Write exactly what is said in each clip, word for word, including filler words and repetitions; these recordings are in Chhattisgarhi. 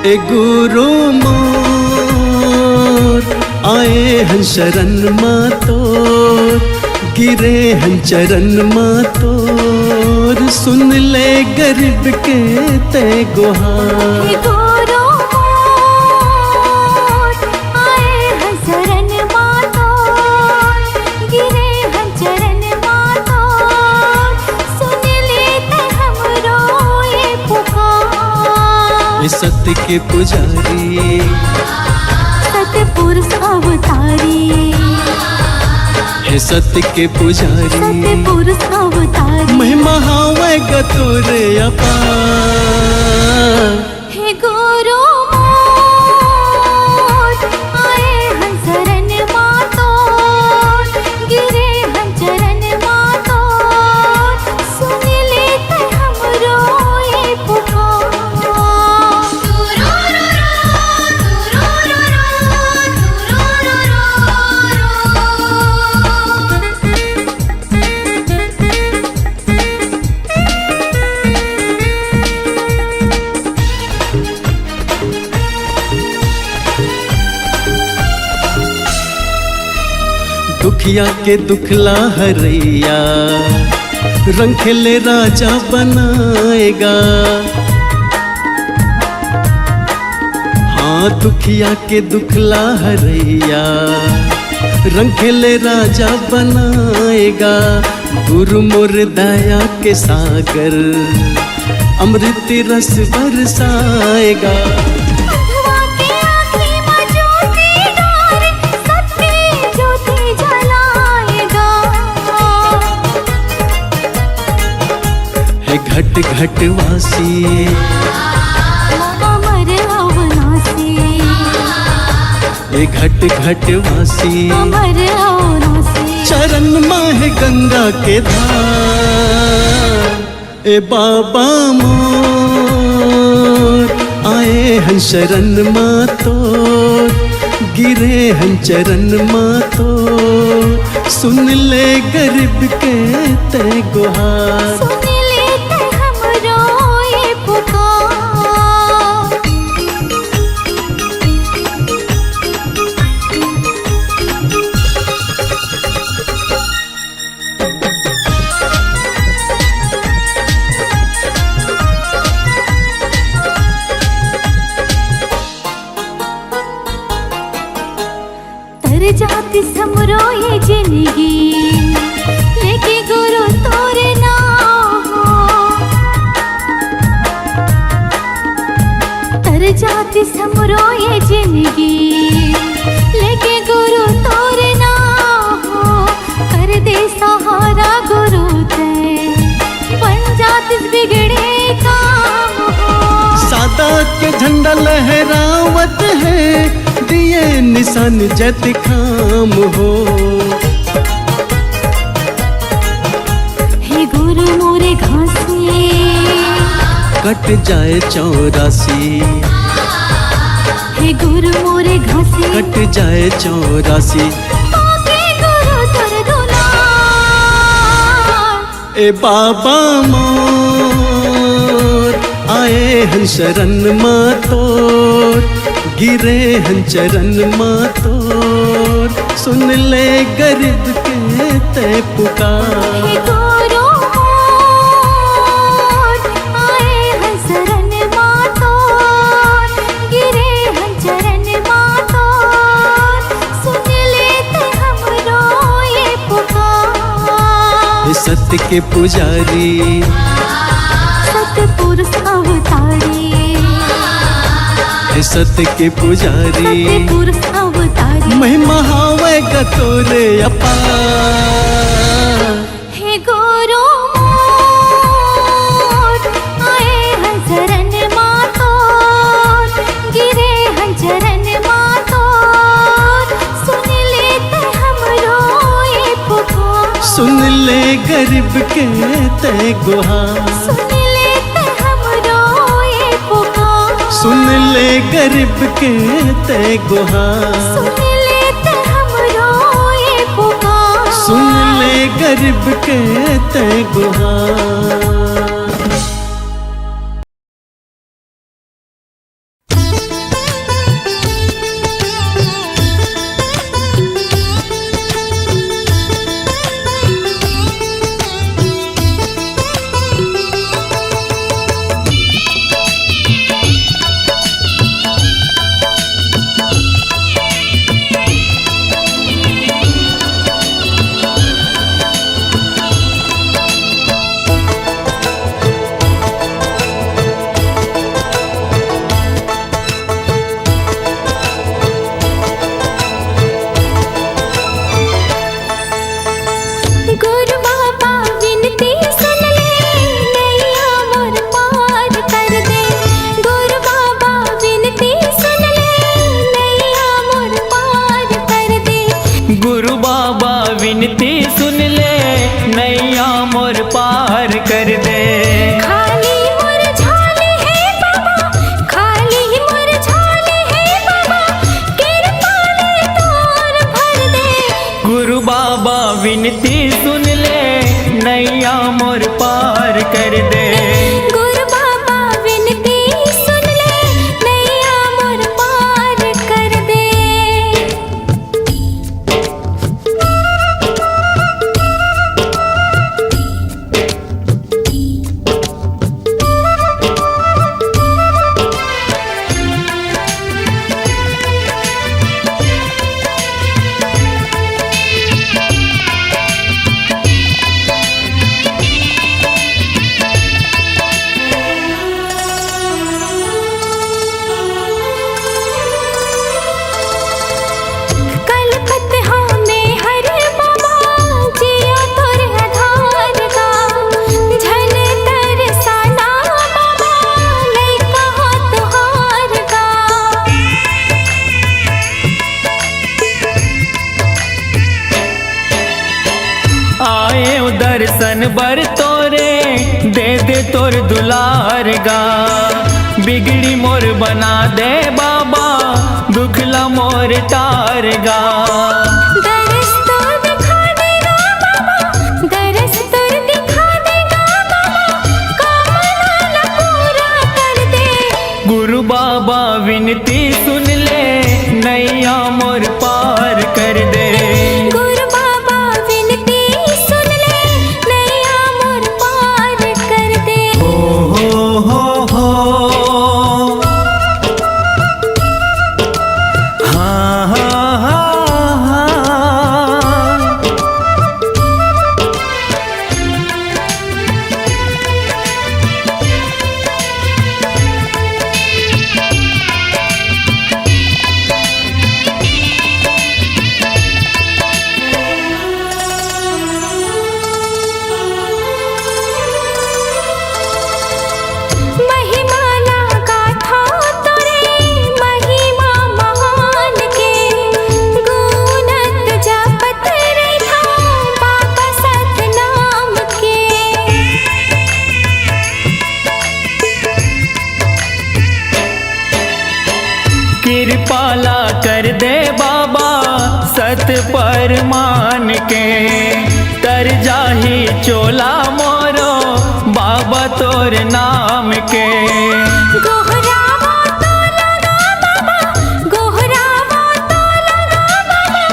ए गुरु मोर, आए हन शरण मा तोर, गिरे हन चरण मा तोर, सुन ले गरीब के तैं गुहार। हे गुरु मोर, आए हन शरण मा तोर, गिरे हन चरण मा तोर, सुन ले तैं हमरो ये पुकार। हे सत्य के पुजारी, सतपुरुष अवतारी। हे सत्य के पुजारी, सतपुरुष अवतारी। महिमा हावय ग तोर अपार। हे गुरु मोर, आए हन शरण मा तोर, गिरे हन चरण मा तोर, सुन ले तैं हमरो ये पुकार। दुखिया के दुख ला हरैया, रंग खेले राजा बनाए गा। हाँ, दुखिया के दुख ला हरैया, रंग खेले राजा बनाए गा। गुरु मोर दया के सागर, अमृत रस बरसाए गा। अंधवा के आँखी मा ज्योति डारे, सत्य ज्योति जलाए गा। हे घट घट वासी, अमर अविनाशी। हे घट घट वासी, अमर अविनाशी। चरण मा हे गंगा के धार। ए बाबा मोर, आए हन शरण मा तोर, गिरे हन चरण मा तोर, सुन ले गरीब के तैं गुहार। सुन ले तैं हमरो ये पुकार। तर जातिस हमरो ये जिनगी, लेके गुरु तोर नाव हो। तर जातिस हमरो ये जिनगी, लेके गुरु तोर नाव हो। कर दे सहारा गुरु तैं, बन जातिस बिगड़े काम हो। सादा के झंडा लहरावत हे, दिए निशान जैतखाम हो। हे गुरु मोरे घासी, कट जाए चौरासी। हे गुरु मोरे घासी, कट जाए चौरासी। पाके गुरु तोर दुलार। ए बाबा मोर, आए हन शरण मा तोर, गिरे हन चरण मा तोर, सुन ले गरीब के तैं पुकार। हे गुरु मोर, आए हन शरण मा तोर, गिरे हन चरण मा तोर, सुन ले तैं हमरो ये पुकार। हे सत्य के पुजारी, सतपुरुष अवतारी। हे सत्य के पुजारी, सतपुरुष अवतारी। महिमा हावय ग तोर अपार। हे गुरु मोर, आए हन शरण मा तोर, गिरे हन चरण मा तोर, सुन ले तैं हमरो ये पुकार। सुन ले गरीब के तैं गुहार। सुन ले तैं हमरो ये पुकार। सुन ले गरीब के तैं गुहार। सुन ले तैं हमरो ये पुकार। सुन ले गरीब के तैं गुहार। गुरु बाबा विनती सुन ले, नैया मोर पार कर दे। खाली मोर झोली हे बाबा, खाली मोर झोली हे बाबा, किरपा ले तोर भर दे। गुरु बाबा विनती सुन ले, नैया मोर पार कर दे। गुरु बाबा विनती सुन ले, नैया मोर पार कर दे। कलपत हमें हर बाबा, जिया तोर आधार गा। झन तरसाना बाबा, लइका हो तुहार गा। आए दर्शन बर तोरे, दे दे तोर दुलार गा। बिगड़ी मोर बना दे बाबा, दुख ला मोर टार गा। दरस तोर दिखा दे गा बाबा, दरस तोर दिखा दे गा बाबा, कामना ला पूरा कर दे। गुरु बाबा विनती सुन ले, नैया मोर पार कर दे। गुरु बाबा विनती सुन ले, नैया मोर पार कर दे। हो, हो, हो, हो। हाँ, हाँ, हाँ, हाँ। महिमा ना गाथा तोरे, महिमा महान के, गुनत जपत रहिथा बाबा सतनाम के। किरपा ला कर दे बाबा सत परमान के, तर जाही चोला मोरो बाबा तोर नाम के। गोहरावा तोला गा बाबा, गोहरावा तोला गा बाबा,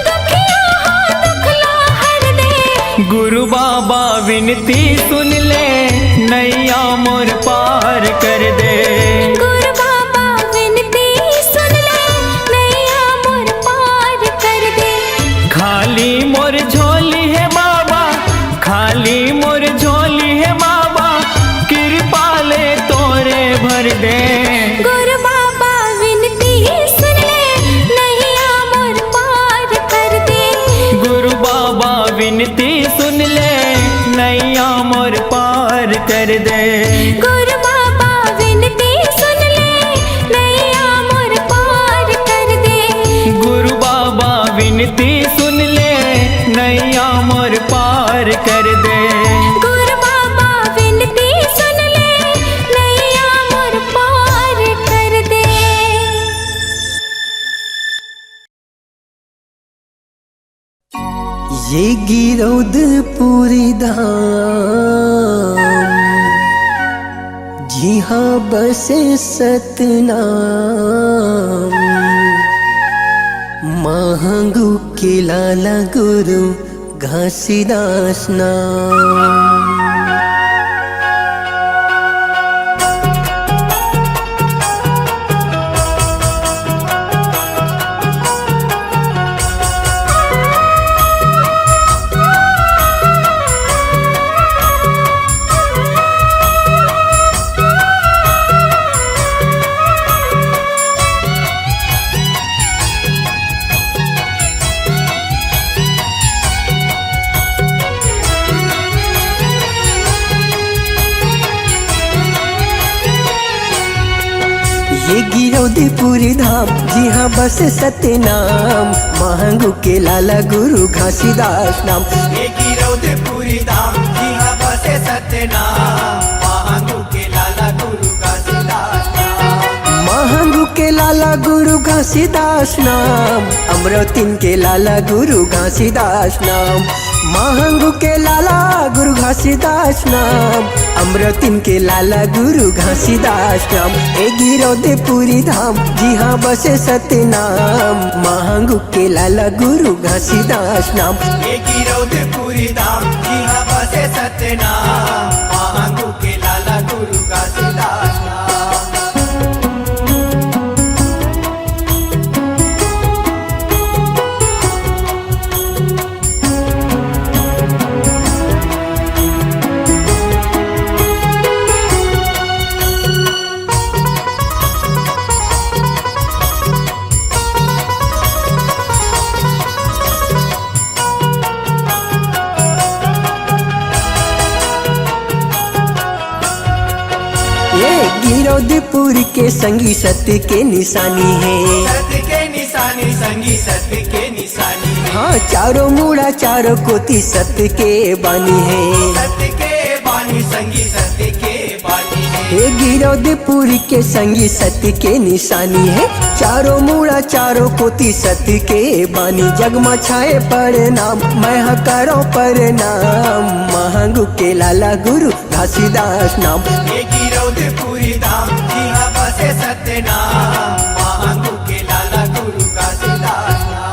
दुखिया हो दुख ला हर दे। गुरु बाबा विनती सुन ले, नैया मोर पार कर दे। गुरु बाबा विनती सुन ले, नैया मोर पार कर दे। खाली मोर झोली हे बाबा, खाली मोर झोली हे बाबा, किरपा ले तोरे भर दे। गुरु बाबा विनती सुन ले, नैया मोर पार कर दे। गुरु बाबा विनती सुन ले, नैया मोर पार कर दे। गुरु बाबा विनती सुन ले, नैया मोर पार कर दे। गुरु बाबा विनती सुन ले, नैया मोर पार कर दे। गुरु बाबा विनती सुन ले, नैया मोर पार कर दे। ये गिरौदपुरी धाम, जिहाँ बसे सतनाम, महंगू के लाला गुरु घासीदास नाम। गिरौदपुरी धाम, जिहाँ बसे सत्यनाम, महांगू के लाला गुरु घासीदास नाम। ये गिरौदपुरी धाम, जिहाँ बसे सत्यनाम, महांगू के लाला गुरु घासीदास नाम। महांगू के लाला गुरु घासीदास नाम, अमरौतिन के लाला गुरु घासीदास नाम। महांगू के लाला गुरु घासीदास नाम, अमरौतिन के लाला गुरु घासीदास नाम। ए गिरौदपुरी धाम, जिहाँ बसे सत्यनाम, महांगू के लाला गुरु घासीदास नाम। ए गिरौदपुरी धाम, जिहाँ बसे सत्यनाम, महांगू के लाला गुरु घासीदास नाम। ये गिरौदपुर के संगी सत्य के निशानी हे। सत्य के निशानी, संगी सत्य के निशानी हे। हाँ, चारों मुड़ा चारों कोती सत्य के बानी हे। सत्य के बानी, संगी सत्य के बानी हे। ये गिरौदपुर के संगी सत्य के निशानी हे। चारों मुड़ा चारों कोती सत्य के बानी, जग मा छाए प्रणाम, मैं हा करो प्रणाम, महांगू के लाला गुरु घासीदास नाम। ये गिरौदपुरी धाम, जिहाँ बसे सत्यनाम, महांगू के लाला गुरु घासीदास नाम।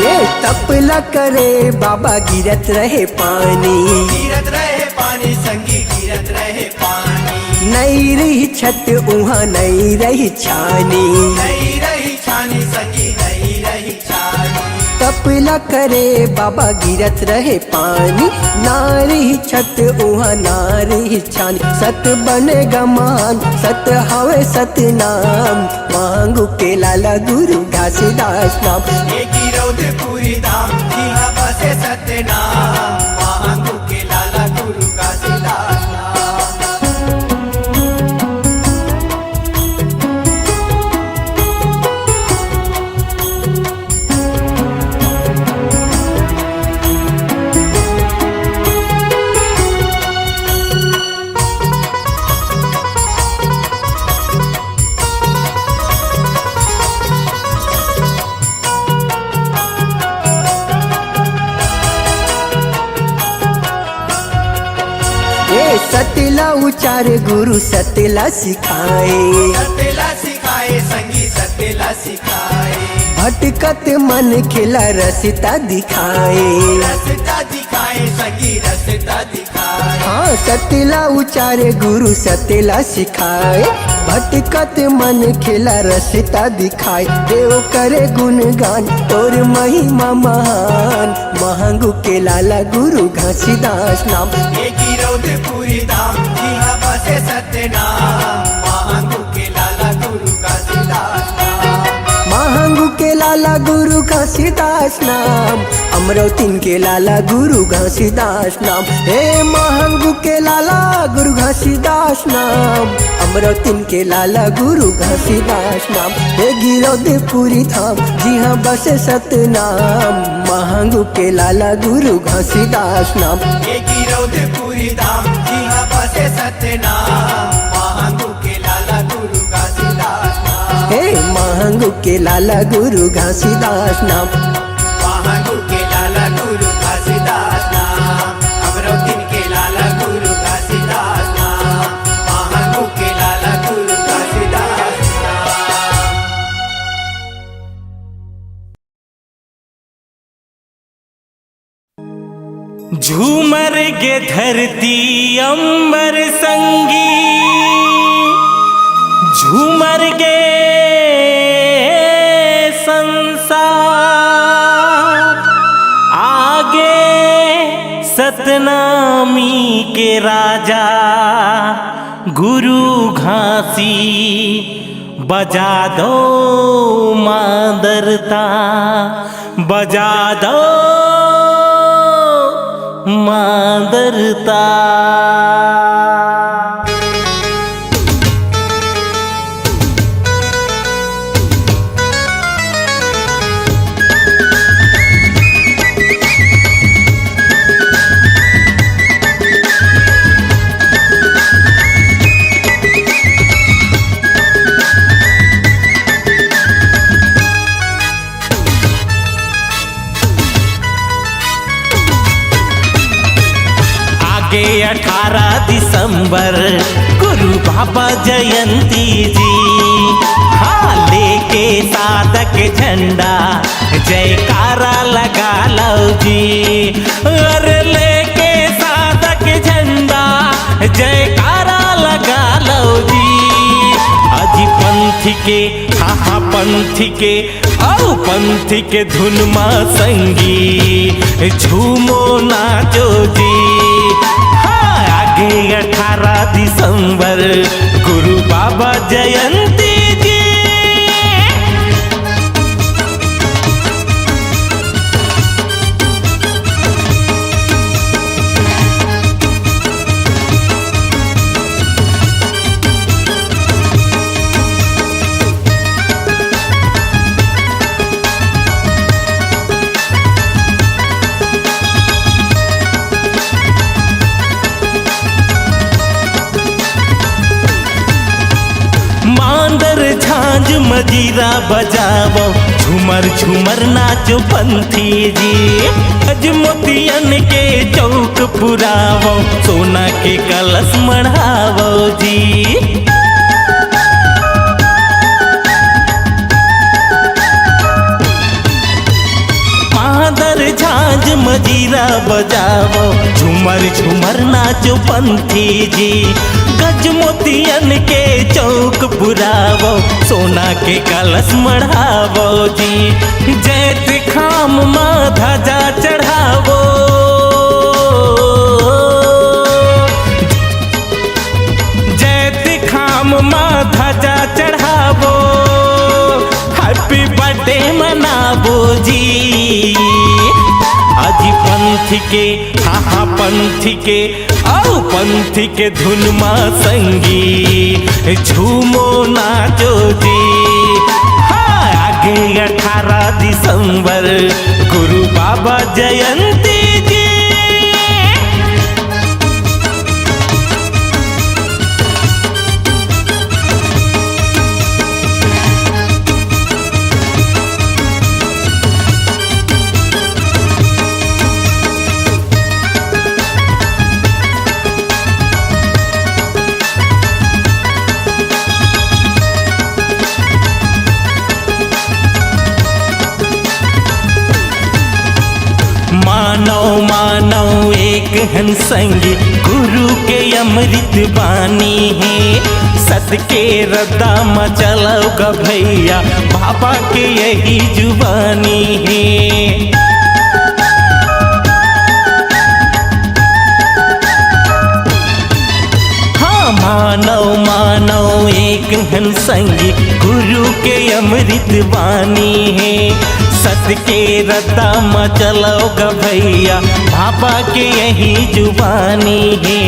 ये तपला करे बाबा गिरत रहे पानी। गिरत रहे पानी, संगी गिरत रहे पानी। नई रही छत उहाँ नई रही छानी। नई रही छानी, संगी नई रही छानी। तपला करे बाबा गिरत रहे पानी, ना रही छत उहाँ ना रही छानी। सत बने गमान, सत हवे सतनाम, महांगू के लाला गुरु घासीदास नाम। ये गिरौदपुरी धाम, जिहाँ बसे सत्यनाम, महांगू के लाला गुरु घासीदास नाम। ए सतला उचारे गुरु सतला सिखाए। सतला सिखाए, संगी सतला सिखाए। भटकत मन खेला रस्ता दिखाए। रस्ता दिखाए, संगी रस्ता दिखाए। हाँ, सतला उचारे गुरु सतला सिखाए। भटकत मन खेला रस्ता दिखाए। देव करे गुणगान तोर महिमा महान। महांगू के लाला गुरु घासीदास नाम। ये गिरौदपुरी धाम, जिहाँ बसे सत्यनाम। महांगू के लाला गुरु घासीदास नाम। महांगू के लाला गुरु घासीदास नाम। अमरौतिन के लाला गुरु घासीदास नाम। हे महांगू के लाला गुरु घासीदास नाम। अमरौतिन के लाला गुरु घासीदास नाम। हे गिरौदपुरी धाम, जिहाँ बसे सतनाम। महांगू के लाला गुरु घासीदास नाम। ये गिरौदपुरी धाम, जिहाँ बसे सतनाम। महांगू के लाला गुरु घासीदास नाम। हे महांगू के लाला गुरु घासीदास नाम। महांगू के लाला गुरु घासीदास नाम। अमरौतिन के लाला गुरु घासीदास नाम। महांगू के लाला गुरु घासीदास नाम। झूमर गे धरती अंबर संगी, झूमर गे सतनामी के राजा गुरु घासी, बजा दो मांदरता, बजा दो मांदरता। आगे अठारह दिसंबर गुरु बाबा जयंती जी, हाँ, लेके सादा के झंडा जयकारा लगा लो जी। अरे लेके सादा के झंडा जयकारा लगा लो जी। अजी पंथी के, हाँ हाँ, पंथी के, औ पंथी के धुन मा संगी झूमो नाचो जी। हाँ, आगे अठारह दिसंबर गुरु बाबा जयंती जी। मांदर झांझ मजीरा बजावो, झूमर झूमर नाचो पंथी जी। अजमोतियन के चौक पुरावो, सोना के कलश मढ़ावो जी। मांदर झांझ मजीरा बजावो, झूमर झूमर नाचो पंथी जी। गजमोतियन के चौक पुरावो, सोना के कलश मढ़ावो जी। जैत खाम मा ध्वजा चढ़ावो, जैत खाम मा ध्वजा चढ़ावो, हैप्पी बर्थडे मनावो जी। अजी पंथी के, हाँ हाँ, पंथी के, औ पंथी के धुन मा संगी झूमो नाचो जी। हाँ, आगे अठारह दिसंबर गुरु बाबा जयंती जी। मानव मानव एक हन संगी, गुरु के अमृत बानी हे। सत के रद्दा म चलव ग भैया, बाबा के यही जुबानी हे। हाँ, मानव मानव एक हन संगी, गुरु के अमृत बानी हे। सत के रद्दा म चलव ग भैया, बाबा के यही जुबानी हे।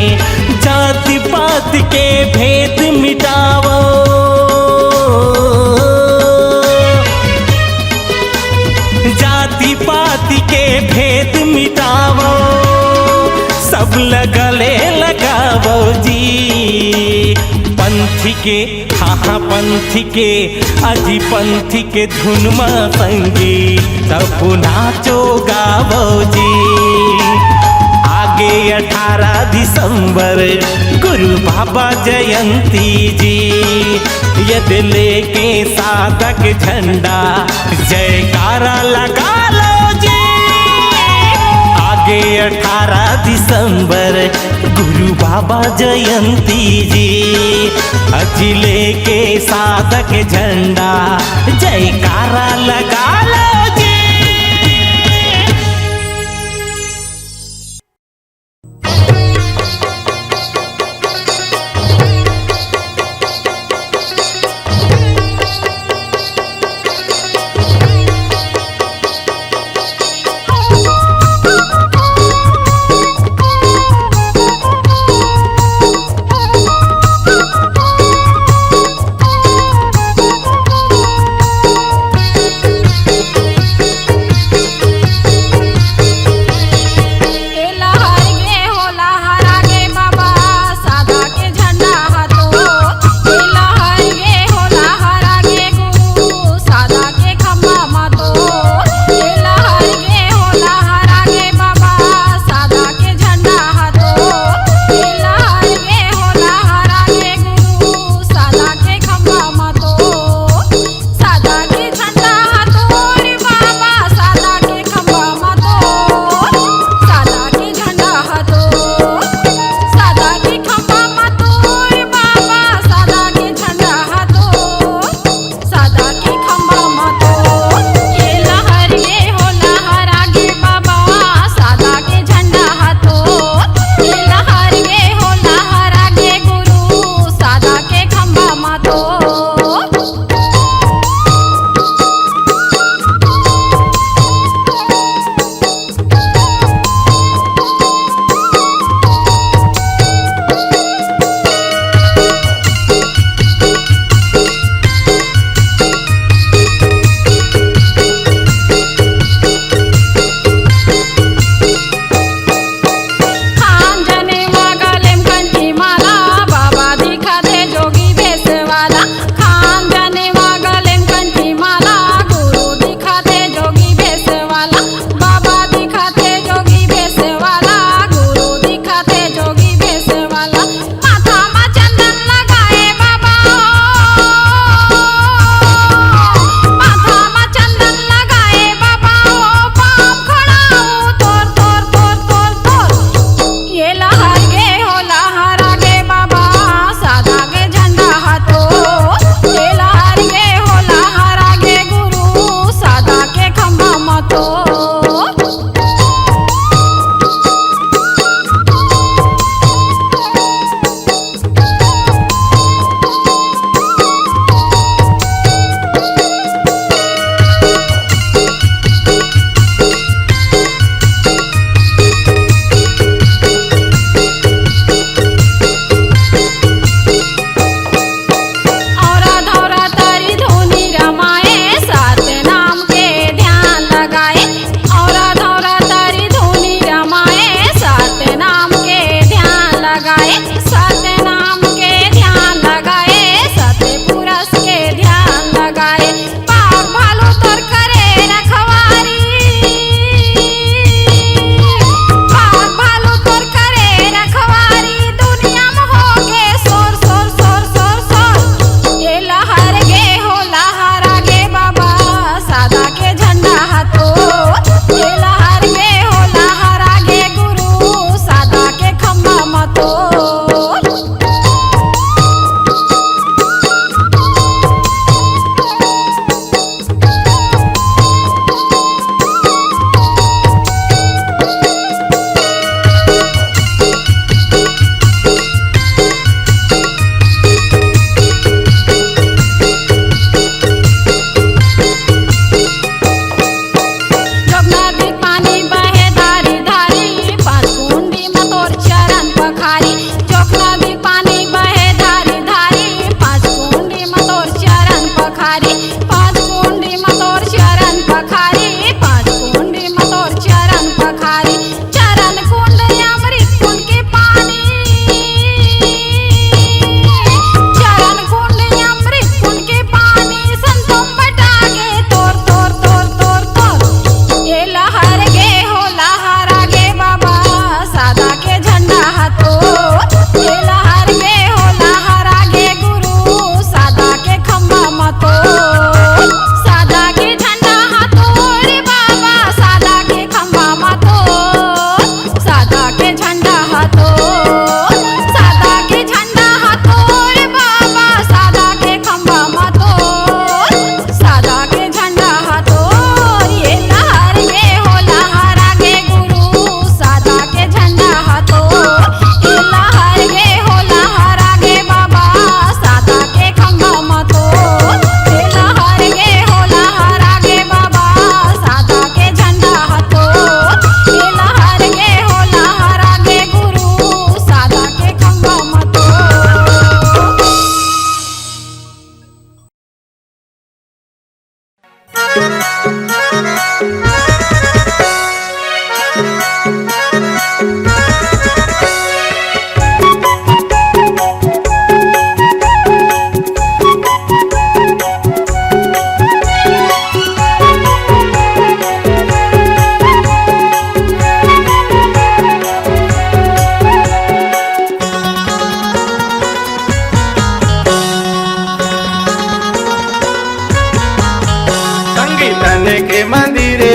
जाति पात के भेद मिटावो, जाति पात के भेद मिटावो, सब ल गले लगावो जी। पंथी के, हाँ हाँ, पंथी के, अजी पंथी के धुन मा संगी, सबो नाचो गावो जी। आगे अठारह दिसंबर गुरु बाबा जयंती जी, यद लेके सादा के झंडा जयकारा लगा लो जी। आगे अठारह दिसंबर गुरु बाबा जयंती जी, अजी लेके सादा के झंडा जयकारा लगा लो जी।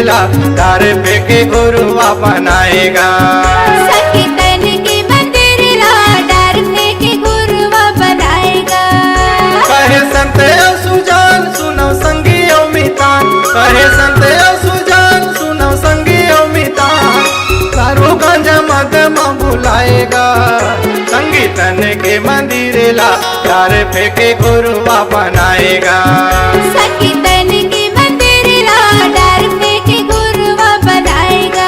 डार फेंके गुरुआ बनाएगा। संगी तन के मंदिर ला डार फेंके गुरुआ बनाएगा। कहे संत अउ सुजान सुनव संगी अउ मितान, कहे संत अउ सुजान सुनव संगी अउ मितान, दारू गांजा मद म भुलाएगा। संगी तन के मंदिर ला डार फेंके गुरुआ बनाएगा। संगी तन के मंदिर ला डार फेंके गुरुआ बनाएगा।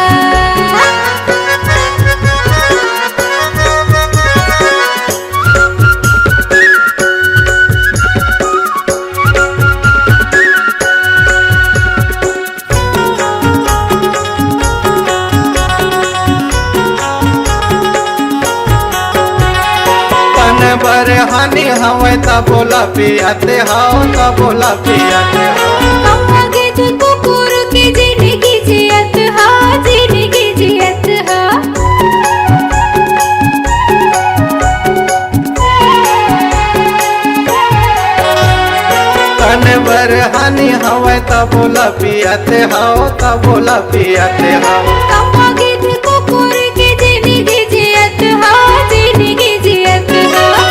तन बर हानि हवय, तब ओला पियत हव, तब ओला पियत हव। कौआ गे कुकुर के जिनगी जियत हव, जिनगी जियत हव। तन बर हानि हवय, तब ओला पियत हव, तब ओला पियत हव। कौआ गे कुकुर के जिनगी जियत हव, जिनगी जियत हव।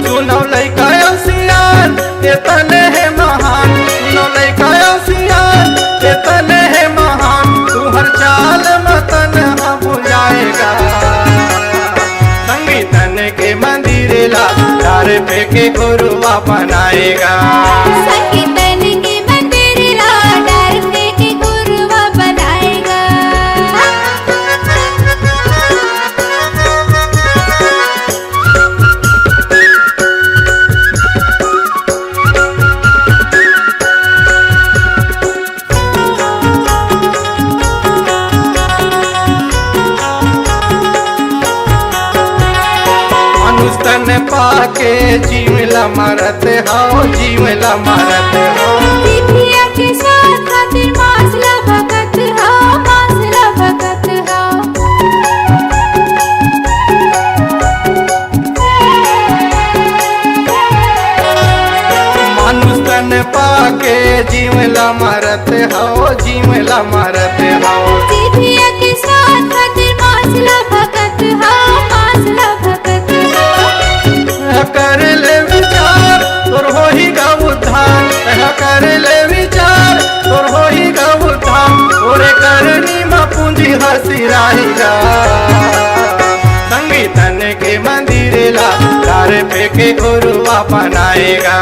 सुनव लइका अउ सियान, ए तन हे महान। सुनव लइका अउ सियान, ए तन हे महान। तुहर चाल म तन ह भुलाएगा। संगी तन के मंदिर ला डार फेंके गुरुआ बनाएगा। संगी तन के मंदिर ला डार फेंके गुरुआ बनाएगा। मानुष तन पाके जीव ला मारत हव, जीव ला मारत हव। जिभिया के स्वाद खातिर मांस ला भगत हव, मांस ला भगत हव। मानुष तन पाके जीव ला मारत हव, जीव ला मारत हव। जिभिया के स्वाद खातिर मांस ला भगत हव, मांस ला भगत हव। कर ले विचार, तोर होही गा उद्धार। कर ले विचार, तोर होही गा उद्धार। तोरे करनी म पूंजी ह सिराही गा। संगी तन के मंदिर ला डार फेंके गुरुआ बनाएगा।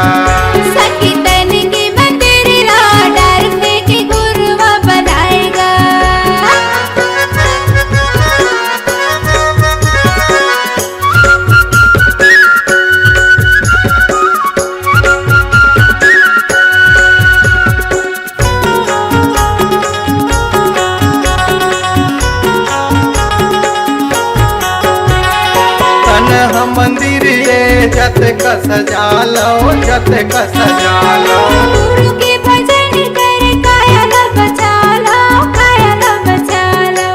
संगी तन के मंदिर ला डार फेंके गुरुआ बनाएगा। तन ह मंदिर ये जत कस जालो, जत कस जालो। गुरु के भजन कर काया ला बचा लो, काया ला बचा लो।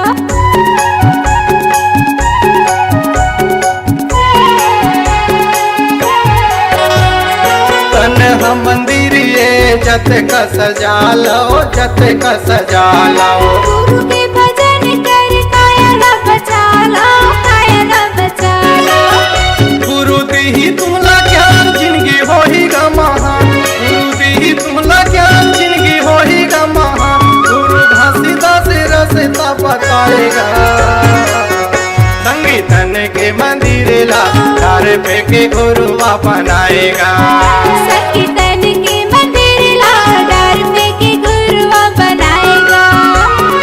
तन ह मंदिर ये जत कस जालो, जत कस जालो। गुरु के भजन कर काया ला बचा लो, काया ला बचा लो। गुरु दिही तुमला ज्ञान, जिनगी होही गा महान। गुरु दिही तुमला ज्ञान, जिनगी होही गा महान। गुरु घासीदास रस्ता बताएगा। संगी तन के मंदिर ला डार फेंके गुरुआ बनाएगा। संगी तन के मंदिर ला डार फेंके गुरुआ बनाएगा।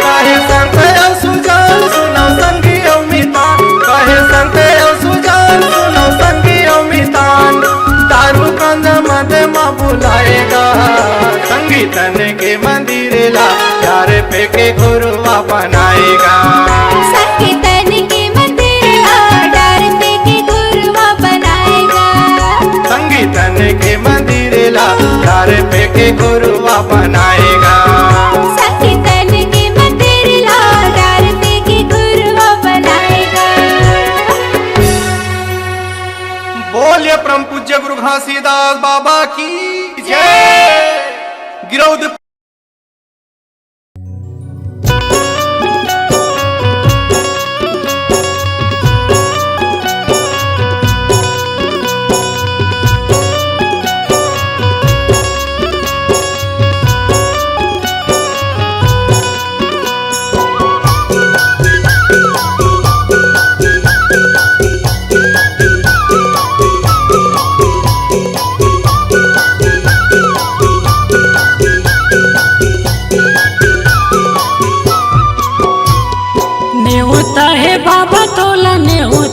कहे संत अउ सुजान सुनव संगी अउ मितान। कहे संत अउ सुजान सुनव संगी अउ मितान। दारू गांजा मद म भुलाएगा। संगी तन के मंदिर ला डार फेंके गुरुआ बनाएगा। संगी तन के मंदिर ला डार फेंके गुरुआ बनाएगा। संगी तन के मंदिर ला डार फेंके गुरुआ बनाएगा। संगी तन के मंदिर ला डार फेंके गुरुआ बनाएगा। बोलिए परम पूज्य गुरु घासीदास बाबा की जय। गिरौद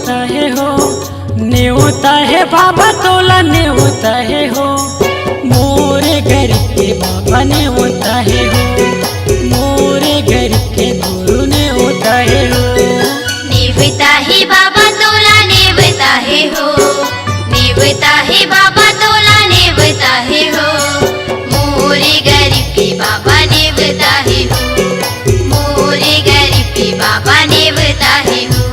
नेवता हे हो, नेवता हे बाबा तोला नेवता हे हो, मोरे गरीब के बाबा नेवता हे हो, मोरे गरीब के गुरु नेवता हे हो। नेवता हे बाबा तोला नेवता हे हो, नेवता हे बाबा तोला नेवता हे हो, मोरे गरीब के बाबा नेवता हे हो, मोरे गरीब के बाबा नेवता हे हो।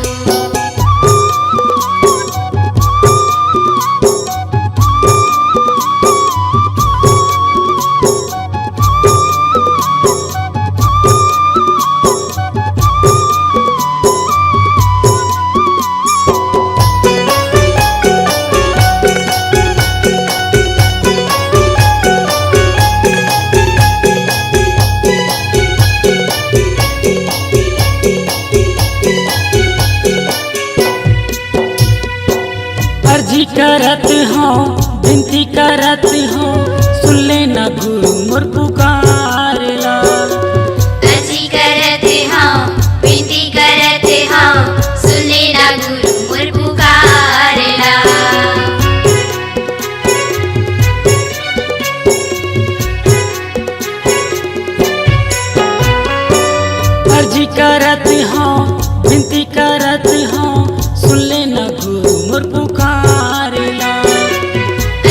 अर्जी करत हौं, बिनती करत हौं, सुन लेना गुरु मोर पुकार ला। अर्जी करत हौं, बिनती करत हौं, सुन लेना गुरु मोर पुकार ला। अर्जी करत हौं, बिनती करत हौं, सुन लेना गुरु मोर पुकार ला।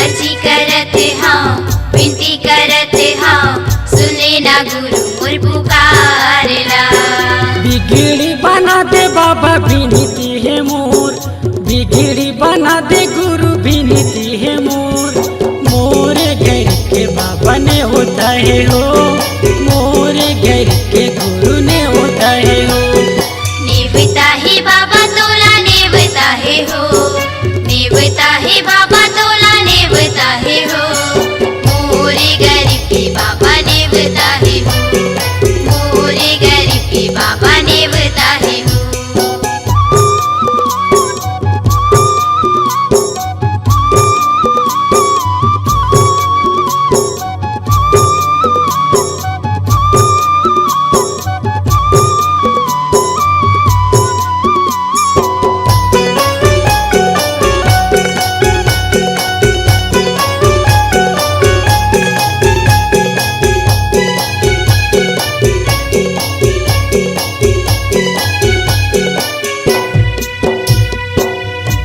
अर्जी करत हौं, बिनती करत हौं, सुन लेना गुरु मोर पुकार ला। बिगड़ी बना दे बाबा बिनती हे मोर, बिगड़ी बना दे गुरु बिनती हे मोर, मोरे गरीब के बाबा नेवता हे हो, मोरे गरीब के गुरु नेवता हे हो। नेवता हे बाबा तोला नेवता हे हो, नेवता हे बाबा तोला नेवता हे हो, मोरे गरीब के बाबा नेवता हे हो, मोरे गरीब के बाबा नेवता हे हो।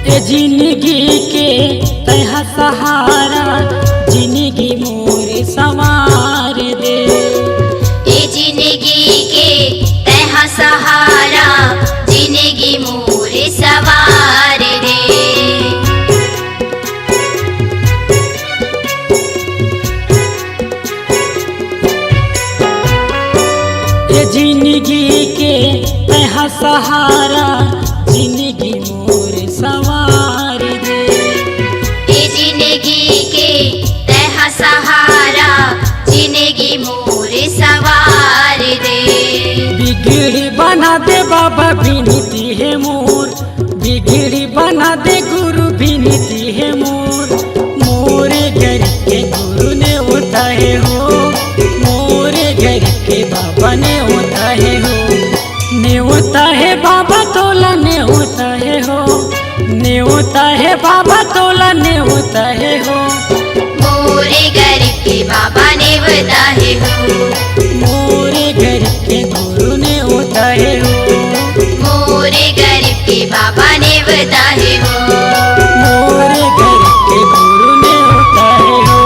ए जिंदगी के तैं हा सहारा, जिंदगी मोर संवार दे। ए जिंदगी के तैं हा सहारा, जिंदगी मोर संवार दे। ए जिंदगी के तैं हा सहारा, जिंदगी मोर संवार दे। ए जिंदगी के तैं हा सहारा, जिंदगी मोर संवार दे। बिगड़ी बना दे बाबा बिनती हे मोर, बिगड़ी बना दे गुरु बिनती हे मोर, मोरे गरीब के गुरु नेवता हे हो, मोरे गरीब के बाबा नेवता हे हो। नेवता हे बाबा तोला नेवता हे हो, नेवता हे बाबा तोला नेवता हे हो। मोरे गरीब के बाबा नेवता हे हो। मोरे गरीब के गुरु नेवता हे हो। मोरे गरीब के बाबा नेवता हे हो। मोरे गरीब के गुरु नेवता हे हो।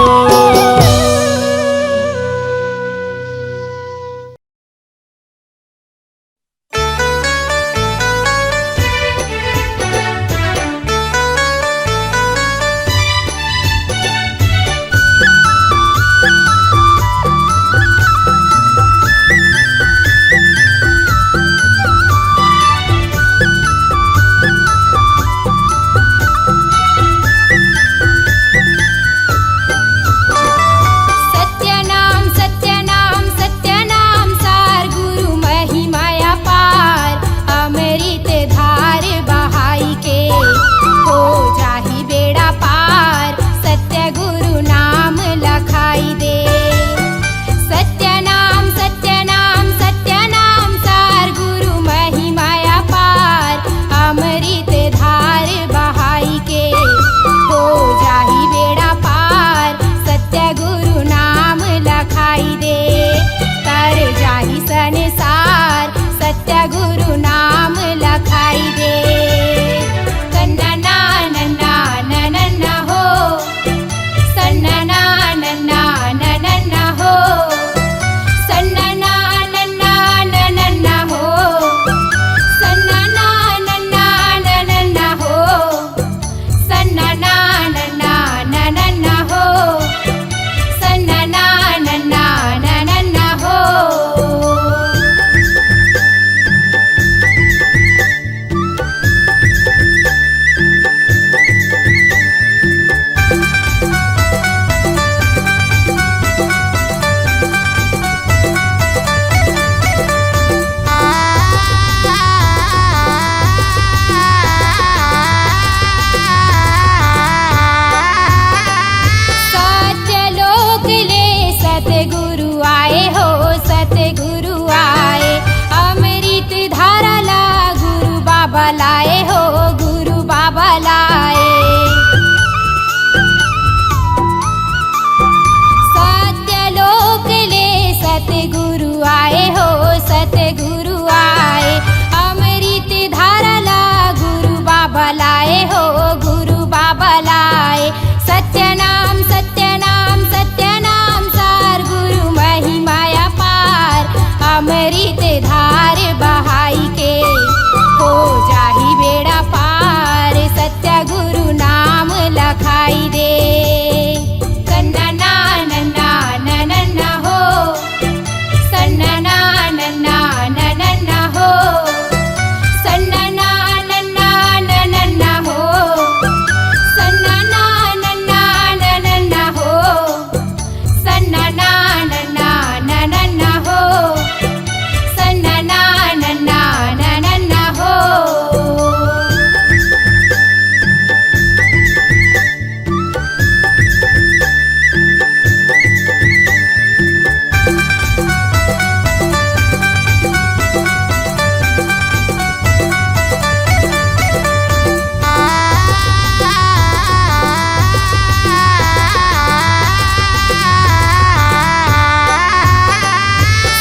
आए हो गुरु बाबा लाए। सत्यलोक ले सतगुरु आए हो, सतगुरु आए। अमृत धारा ला गुरु बाबा लाए हो, गुरु बाबा लाए। सत्य नाम, सत्य नाम, सत्य नाम सार गुरु महिमा अपार। अमृत धार बहाई के हो जाही बेड़ा पार। सत्य गुरु नाम लखाई दे। सन्ना ना नन्ना नन्ना हो। सन्ना ना नन्ना नन्ना हो। सन्ना ना नन्ना नन्ना हो। सन्ना ना नन्ना नन्ना हो। सन्ना ना नन्ना नन्ना हो। सन्ना ना नन्ना नन्ना हो।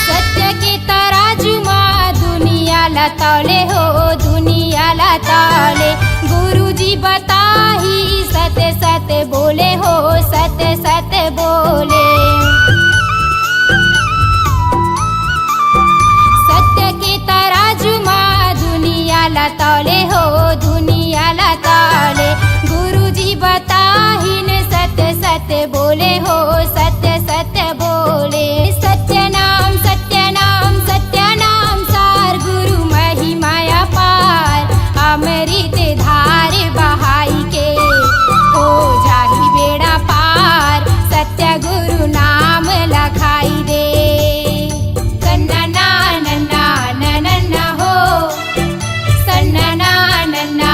सत्य के तराजू मा दुनिया ला तौले हो, दुनिया ला तौले। गुरुजी बताही सत्य सत्य बोले हो, सत्य सत्य बोले। सत्य के तराजू मा दुनिया ला तौले हो, दुनिया ला तौले। गुरुजी बताहिन सत्य सत्य बोले हो, सत्य सत्य बोले। सत्य नाम, सत्य नाम, सत्य नाम सार गुरु महिमा अपार। अमृत धार बहाई के हो जाही बेड़ा पार। सत्य गुरु नाम लखाई दे। सन्ना ना नन्ना नन्ना हो। सन्ना ना नन्ना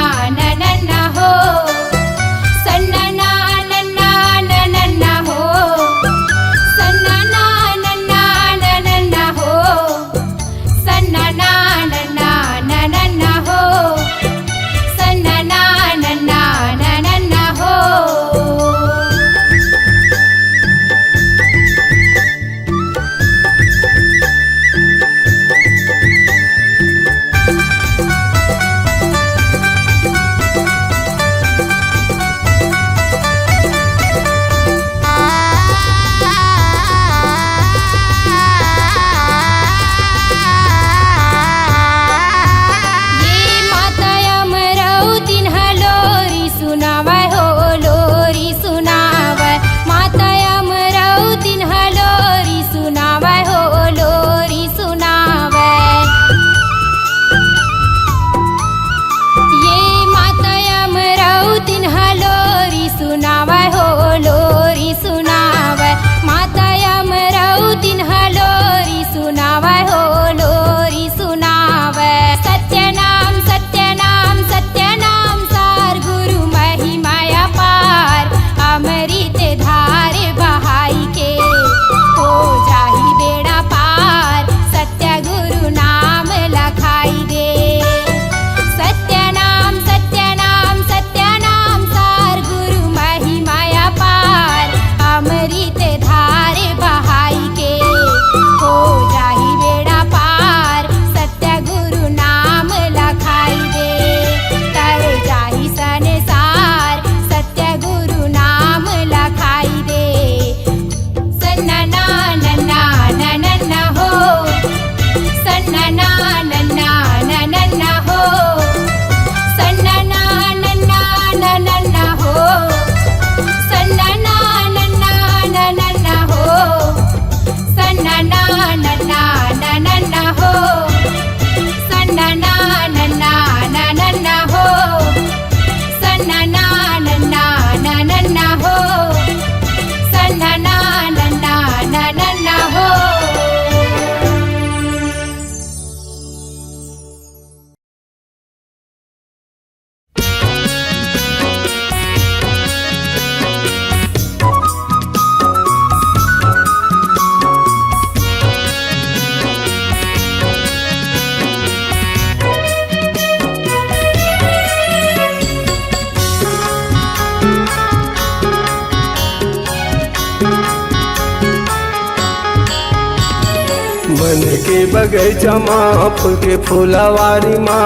के बगैचा मा फूल के फुलवारी मा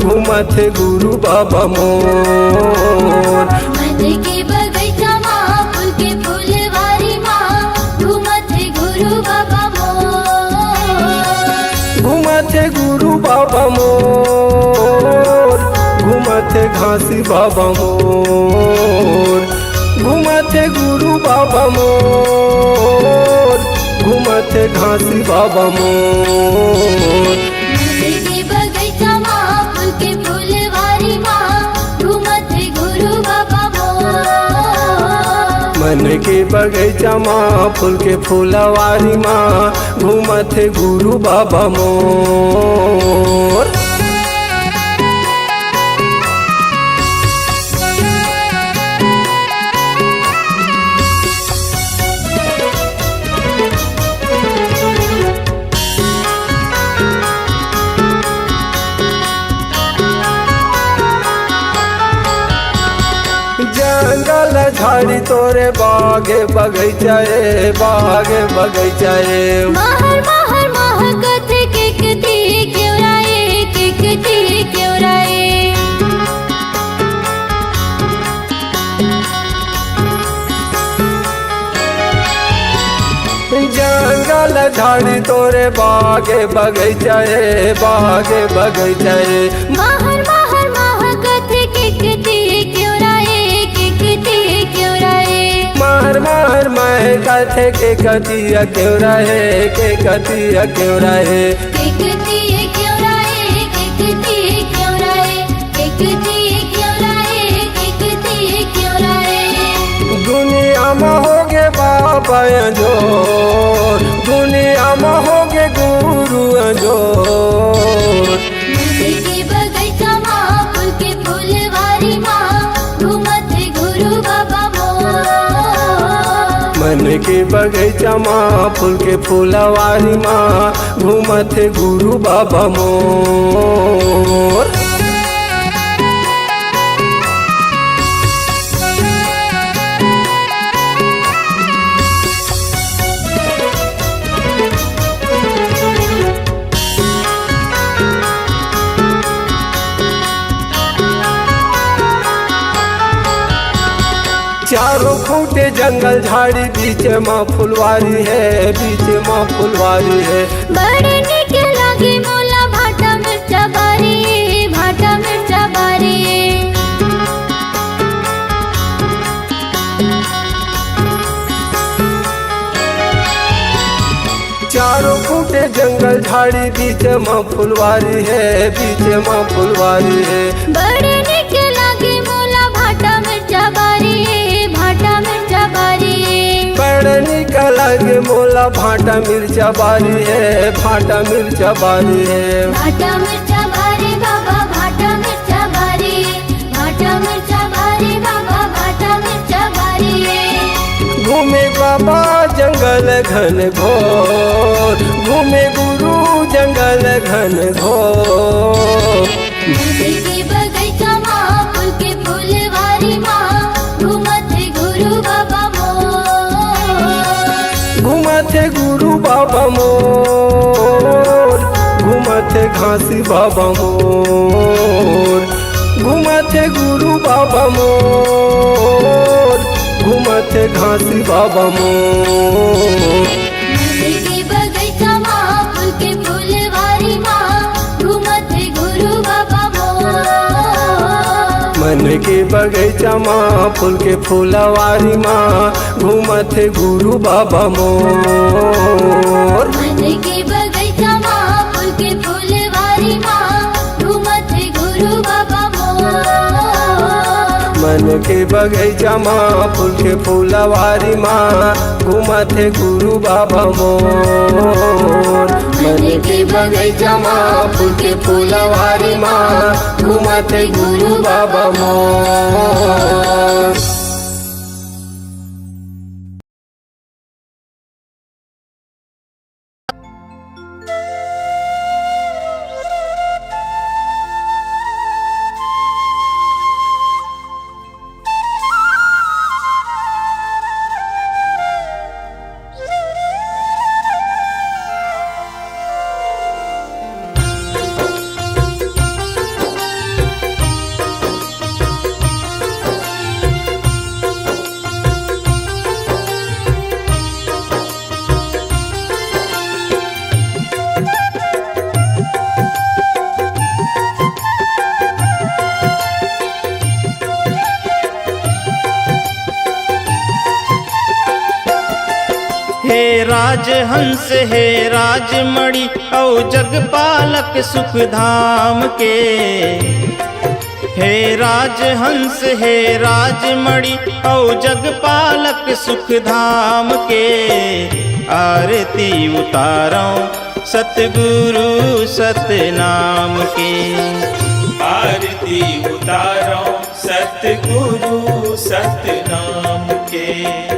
घूमत हे गुरु बाबा मोर। मन के बगैचा मा फूल के फुलवारी मा घूमत हे गुरु बाबा मोर। घूमत हे गुरु बाबा मोर, घूमत हे घासी बाबा मोर। घूमत हे गुरु बाबा मोर, घूमत हे घासी बाबा मोर। मन के बगैचा मा फूल के फुलवारी मा घूमत हे गुरु बाबा मोर। मन के बगैचा मा फूल के फुलवारी मा घूमत हे गुरु बाबा मोर। जंगल झाड़ी तोरे बागे बगैचा ए, बागे बगैचा ए। महर महर महकत हे केकती केवरा ए, केकती केवरा ए। जंगल झाड़ी तोरे बागे बगैचा ए, बागे बगैचा ए। महर महर महकत हे केकती केवरा ए, केकती केवरा ए। महर महर महकत हे केकती केवरा ए, केकती केवरा ए। केकती केवरा ए, केकती केवरा ए। केकती केवरा ए, केकती केवरा ए। दुनिया म होगे बाबा अंजोर, दुनिया म होगे गुरु अंजोर। मन के बगैचा मा फूल के फुलवारी मा घूमत हे गुरु बाबा मोर। मन के बगैचा मा फूल के फुलवारी मा घूमत हे गुरु बाबा मोर। चारों खूंटे जंगल झाड़ी, बीच मा फुलवारी हे, बीच मा फुलवारी हे। बड़े नीक लागे मोला भाटा मिर्चा बारी, भाटा मिर्चा बारी। चारों खूंटे जंगल झाड़ी, बीच मा फुलवारी हे, बीच मा फुलवारी हे। बड़े नीक लागे मोला भाटा मिर्चा बारी, भाटा मिर्चा बारी। बड़ नीक लागे मोला भाटा मिर्चा बारी हे, भाटा मिर्चा बारी हे। भाटा मिर्चा बारी बाबा, भाटा मिर्चा बारी। भाटा मिर्चा बारी बाबा, भाटा मिर्चा बारी। घूमे बाबा जंगल घन घोर, घूमे गुरु जंगल घन घोर। मन के बगैचा मा फूल के फुलवारी मा घूमत हे गुरु बाबा मोर। घूमत हे गुरु बाबा मोर, घूमत हे घासी बाबा मोर। घूमत हे गुरु बाबा मोर, घूमत हे घासी बाबा मोर। मन के बगैचा मा फूल के फुलवारी मा घूमत हे गुरु बाबा मोर। मन के बगैचा मा फूल के फुलवारी मा घूमत हे गुरु बाबा मोर। मन के बगैचा मा फूल के फुलवारी मा घूमत हे गुरु बाबा मोर। मन के बगैचा मा फूल के फुलवारी मा घूमत हे गुरु बाबा मोर। मन के बगैचा मा फूल के फुलवारी मा घूमत हे गुरु बाबा मोर। हे राजहंस, हे राजमणि, अउ जगपालक सुख धाम के। हे राजहंस, हे राजमणि, अउ जगपालक सुख धाम के। आरती उतारौं सतगुरु सतनाम के। आरती उतारौं सतगुरु सतनाम के।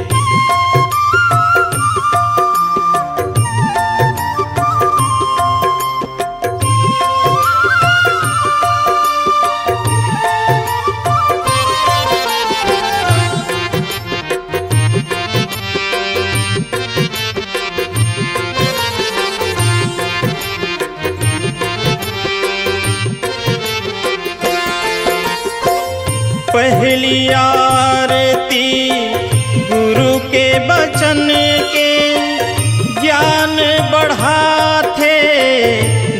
पहली आरती गुरु के बचन के, ज्ञान बढ़ाथे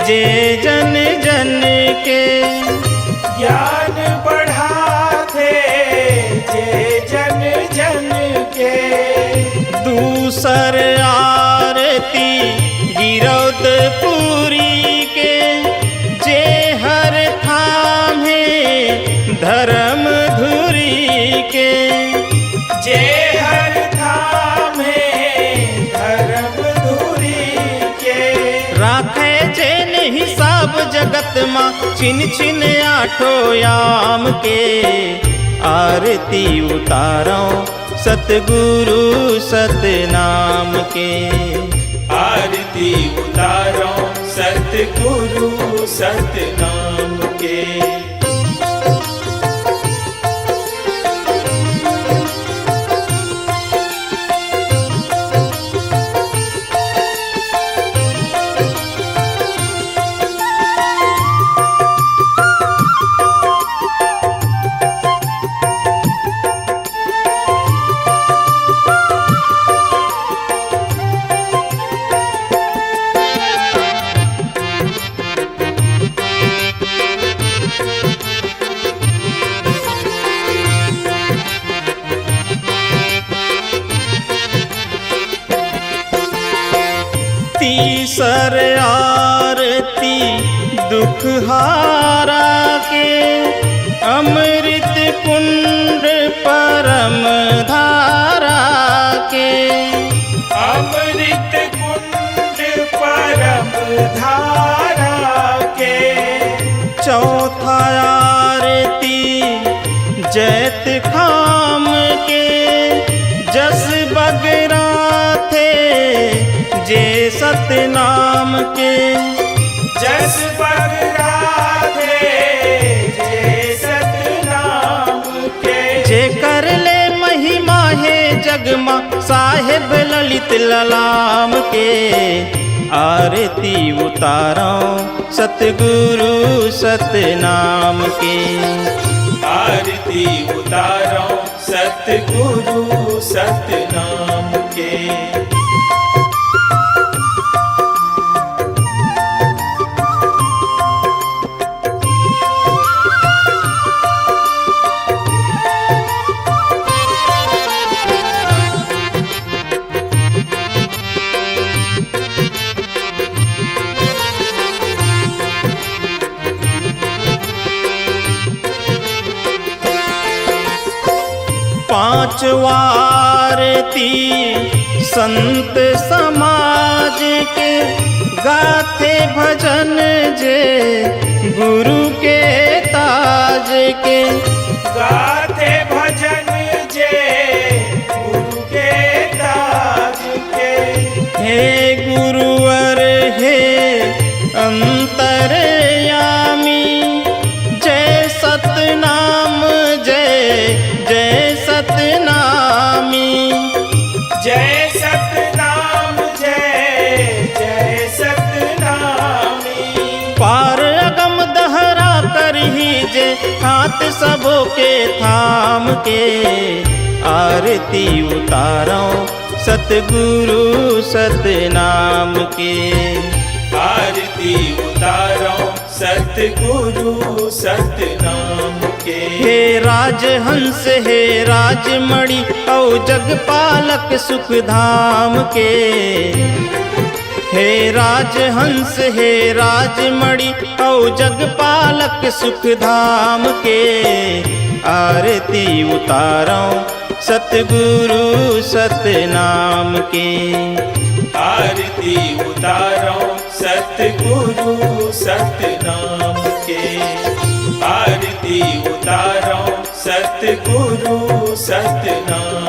जे जन जन के। ज्ञान बढ़ाथे जे जन जन के। दूसर आरती गिरौदपुरी के, जे हर थाम हे धर्म धुरी के। जे हर थाम हे धर्म धुरी के। राखे जेन हिसाब जगत मा, छिन छिन आठो याम के। आरती उतारौं सतगुरु सतनाम के। आरती उतारौं सतगुरु सतनाम के। तीसर आरती दुख हारा के, अमृत कुंड परम धारा के। अमृत कुंड परम धारा के। चौथा आरती जैत खाम के, जस बगराथे जे सतनाम के। जस बगराथे जे सतनाम के। जेकर ले महिमा हे जग मा साहेब ललित ललाम के। आरती उतारौं सतगुरु सतनाम के। आरती उतारौं सतगुरु सतनाम के। पांचवा आरती संत समाज के, गाथे भजन जे गुरु के ताज के। गाथे भजन जे गुरु के ताज के। हे गुरुवर हे अंतर्यामी, जय सतनाम जय, जय सतनामी। जय सतनाम जय, जय सतनामी। पार अगम दहरा करही जे, हाथ सबो के थाम के। आरती उतारौं सतगुरु सतनाम के। आरती उतारौं सतगुरु सतनाम के। हे राज राजहंस हे राजमणि अउ जगपालक सुख धाम के। हे राजहंस हे राजमणि अउ जगपालक सुख धाम के। आरती उतारौं सतगुरु सतनाम के। आरती उतारौं सतगुरु सतनाम के। आरती उतारौं सतगुरु सतनाम